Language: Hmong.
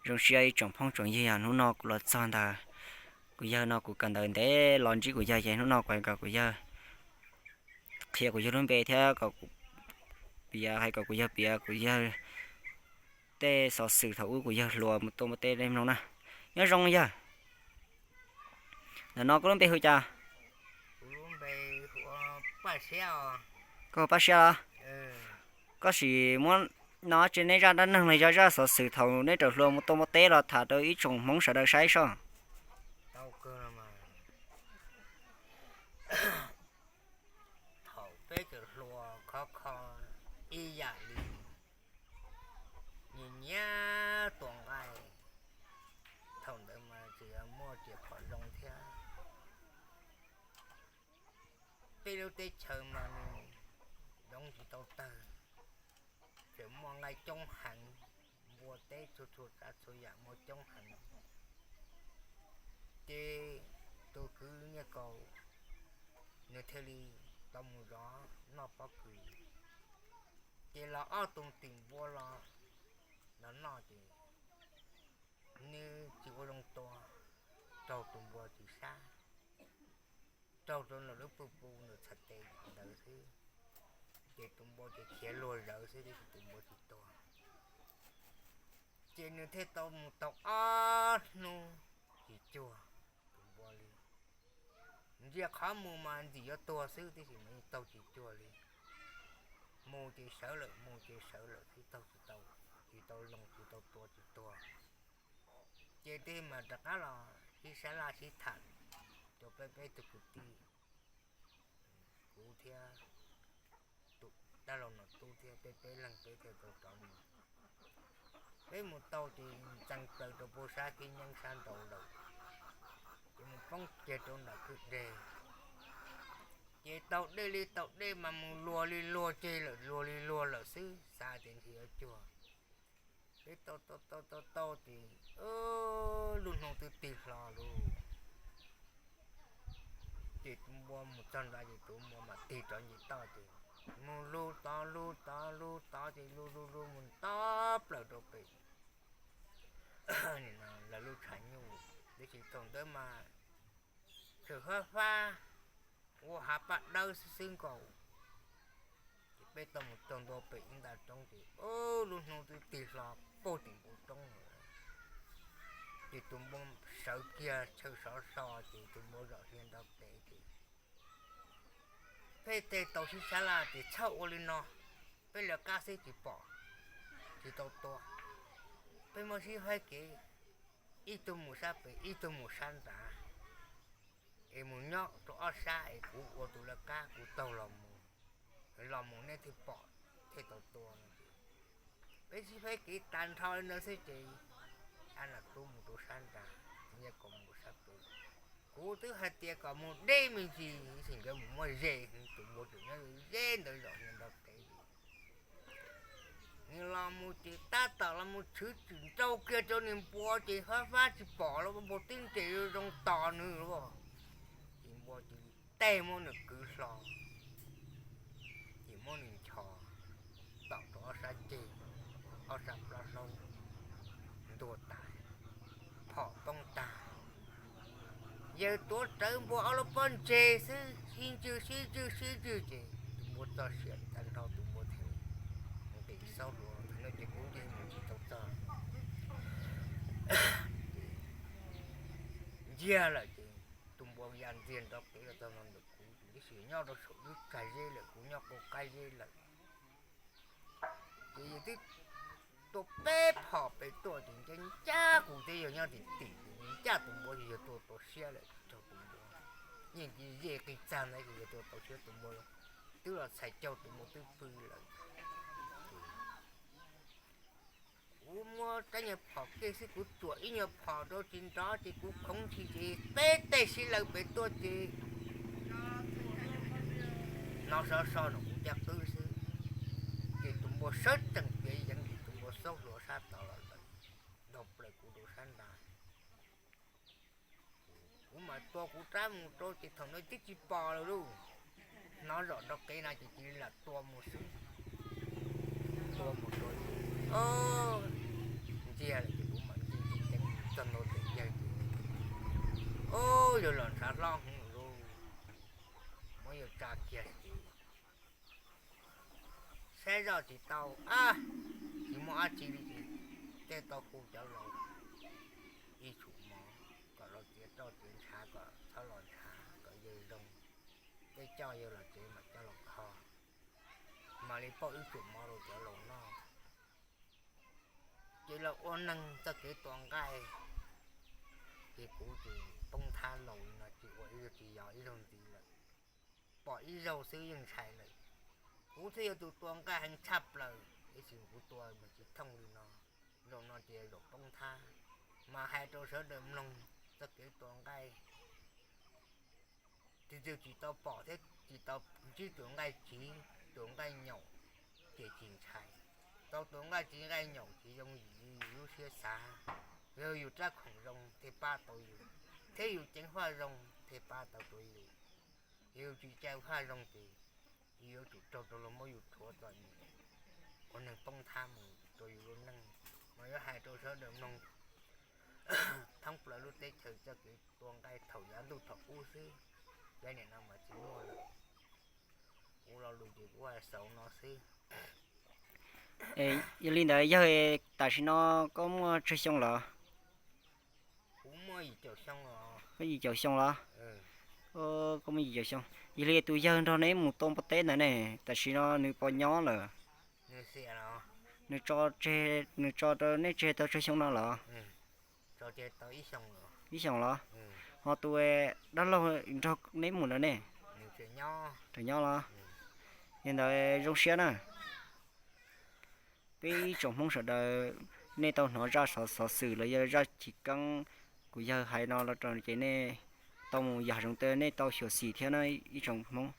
Zoo siab ib tsoom phooj tsoom ywg, yog hnub no kuv los txog ntawd, kuv yawg no kuv kawm ntawv ntev los ntsib kuv yawg ces hnub no kuv hais kom kuv yawg qhia kuv yawg lub npe thiab kom piav, hais kom kuv yawg piav kuv yawg tej xov xwm thaum ub kuv yawg hluas mus tua npua teb rau nej mloog na. Nyob zoo yawg. Ntawm no koj lub npe hu cas? Koj hu Paj Siab los? Koj sim muab no tsi neb zaj dab neeg los yog zaj xov xwm thaum neb tseem hluas mus tua npua teb los tham rau ib tsoom Hmoob sawv daws saib soj. Thaum peb tseem hluas khov kho ib yam li nyias nyiam tua nqaij, thaum ntawd mas tseem muaj tsis pom zoo thiab. Peb lub teb chaws mas nws yoov tsis tau tawg, tseem muaj nqaij coob heev, npua teb txhua txhua tsav txhua yam muaj coob heev. Ces tus kwv Nyiaj Kaus nws thiaj li tau mus zov noj pob kws, ces los ob tug tim npua los, los noj ces nws tsis ua zoo tua, raug tus npua tsis sab, raug rau nram lub pwj pus nws txhais tes ntawd xwb, ces tus npua ces khiav luag zawv xwb, tus npua tsis tuag. Ces nws thiaj tau mus tau ob hnub tsis cuag tus npua li. Ntsia qhov mus mas ntxim yuav tuag xwb tiam sis mas yeej taug tsis cuag li. Mus ces sawv lawm, mus ces sawv lawm, tsis taug tsis tau, tsis tau loo tsis tau tua tsis tuag. Ces tej mas rov qab los sib sab laj sib tham rau peb peb tug kwv tij, kuv thiab tus dab laug Nom Tub thiab peb peb leeg peb thiaj tau rov mus. Peb mus tau ces ntxeev plaws rau puag sab kib nyeeb sab nraud lawm, ces mus poob kiag rau nram kwj deg. Ces taug dej li taug dej mas mus luag li luag ceg lawm, luag li luag lawm xwb, xav tias ntshe yuav cuag. Peb tau tau tau tau tau ces lub hnub twb tig hlo lauj. Ces tus npua mus txog nrad ces tus npua mam tig rov nce toj ces mus lug tod lug tod lug tod ces lug lug lug mus tod plaws rau pem lawv lub tshav nyuj. Tiam sis thaum ntawd mas tseem fab fab, ua hav paj dawb xwb xwb nkaus. Ces peb tau mus txog ntua pem ib nta roob ces lub hnub twb tig hlo puag tim npoo roob lawm. Ces tus npua sawv kiag chaw sov so ces tus npua zaum hlo nrov kev ces peb tej tau sib sab laj tias txhob ua li no, peb lawv qab xwb tsis pom, tsis tau tua. Peb muab sib faib kev, ib tug mus sab pem ib tug mus sab nrad, es mus nyob rau ob sab es kuv ua tus lawv qab kuv taug los mus, los mus nej thiaj pom thiaj tau tua no. Peb sib faib kev tag nrho li ntawd xwb ces Nom Tub mus rau sab nrad, Nyiaj Kaus mus sab pem. Kuv twb hais tias kom mus deb me ntsis, tab sis nkawd mus muaj ze, tus npua tseem nyob ze ntawd zaum hlo nrov kev. Nws los mus ces tab tom los mus tshwv tsim nrau kiag rau niag npua ces fab fab tsis pom lawm, npua twb nres zoo tos nws lawm. Ces npua cia li teg muab nws kwv hlo, ces muab nws nchos tom rau ob sab ceg, ob sab plab hlaub ntuag tas, phom poob tag. Yawg tuav rawv npua ob lub pob ntseg xwb, sib ntswj sib ntswj sib ntswj ces tus npua txoj sia tag nrho, tus npua thiaj nqis xaub hluas, thaum no ces kuv nce mus tsis tau txog, ces ntsiag lawm ces tus npua ya ntxiag nrov kev los txog no ntawm kuv, tiam sis nyob rau saum lub tsag zeb lawm, kuv nyob qab zeb lawm. Ces yawg twb tua peb phom pem tuaj ces ncaj ncaj kuv thiab yawg nyob tim tim, ncaj tus npua ces yawg tua tau siab lawm, raug tus npua yeej ze qis txag ntawd ces yawg tua tau siab, tus npua twb los txhais caug, tus npua twb pw lawm. Kuv muab rab nyuag phom kiag xwb, kuv tsuam ib nyuag phom rau tsis nrov ces kuv khoov ntshis ces peb teg sib law pem tuaj ces hnov sov so nrog kuv caj qwb xwb. Ces tus npua sawv tsees piav yeev ces tus npua xaub hluas sab tod los lawm, ntaug plaws kuv rau sab nrad. Kuv mam tua kuv rab mus rau ces thaum no twb tsis pom lawm lauj. Hnov zom nrov kev na ces cia li lam tua mus xwb. Tua mus rau ces ntxiag lawm ces kuv mam nce Yawg los ntshav hlob heev lawm, muab yawg tsa kiag ces saib zoj tsis tau ab, tsis muaj dab tsi li ces thiaj tau hu cov laus ib tsum mov kom los txiav roj txiav ntshav kom txhob los ntshav kom yawg zoo, thiaj coj yawg los tsev mam coj los kho. Mam li pauj ib tsum mov rau cov laus noj. Ces los ua neeg txoj kev tua nqaij, ces kuv ces poob thab laus li no tsis ua ib zaug tsis yog ib zaug ntxiv lawm, pom ib zaug xwb yeej ntshai lawm. Kuv thiaj yog tus tua nqaij heev tshaj plaws, tab sis kuv tua mas tsis thooj li no. Zaum no ces zaum poob thab, mas hais rau sawv daws mloog txoj kev tua nqaij. Tus twg tsis tau pom thiab tsis tau ntsib tus nqaij tsiv, tus nqaij nyaum, ces tsis ntshai. Tau tus nqaij tsiv nqaij nyaum ces zoo yim li yus lub siab xav. Yog yus rab khoom zoo thiaj pab tau yus, thiab yus ceev faj zoo thiaj pab tau rau yus. Yog yus tsis ceev faj zoo ces yus yuav tsum raug rau luag muab yus rhuav txom nyem, ua neeg poob thab mus rau yus lub neej. Mas yuav hais rau sawv daws mloog thoob plaws lub teb chaws txoj kev tua nqaij thaum yav ntuj thaum ub xwb, yav nim no mas tsis muaj lawm. Kuv lo lus ces kuv hais xaus no xwb. Yog li ntawd yawg, tam sim no koj muaj tsawg xyoo lawm? Kuv muaj yim caum xyoo os. Koj yim caum xyoo los? Koj muaj yim caum xyoo. Yog li tus yawg nrog neb mus tua npua teb ntawd ne, tam sim no nws puas nyob lawm? Nws tso tseg, nws tso rau neb tseg tau tsawg xyoo no los? Ib xyoos los? Ho tus dab laug nrog neb mus ntawd ne? Tseem nyob los? Yog ntawd zoo siab na. Peb ib tsoom Hmoob sawv daws, nej tau hnov zaj xov xov xwm los yog zaj chiv keeb kuv yawg hais no los rau ces nej tau mus yam zoo tej nej tau xyuam xim thiab na ib tsoom Hmoob.